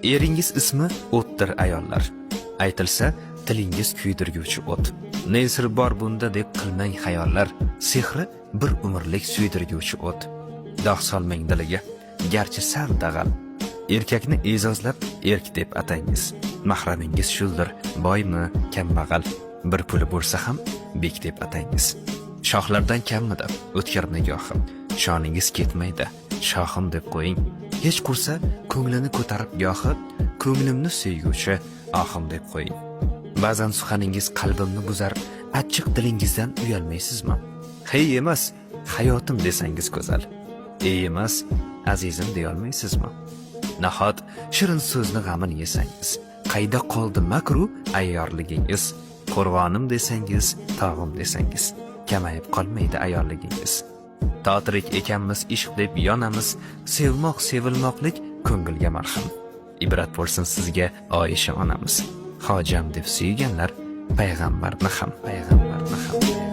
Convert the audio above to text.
Eringiz ismi o'tdir, ayollar. Aytilsa, tilingiz kuydirguvchi o't. Ne sir bor bunda deb qilmang xayollar. Sehri bir umrlik suydirguvchi o't. Dog' solmang diliga, garchi sal dag'al. Erkakni e'zozlab erk deb atangiz. Mahramingiz shuldir, boymi, kambag'al. Bir puli bo'lsa ham bek deb atangiz. Shohlardan kammidi o'tkir nigohi. Shoningiz ketmaydi, shohim deb qo'ying. Hech qursa ko'nglini ko'tarib gohi, ko'nglimni suyguvchi ohim deb qo'ying. Ba'zan suxaningiz qalbimni buzar, achchiq dilingizdan uyalmaysizmi? Hey emas, hayotim desangiz go'zal. Ey emas, azizim deyolmaysizmi? Nahot shirin so'zni g'amin yesangiz, qayda qoldi makru ayyorligingiz? Qo'rg'onim desangiz, tog'im desangiz, kamayib qolmaydi ayolligingiz. To tirik ekanmiz, ishq deb yonamiz, sevmoq sevilmoqlik ko'ngilga marham. Ibrat bo'lsin sizga Oyisha onamiz. Hojam deb suyganlar payg'ambarni ham, payg'ambarni ham.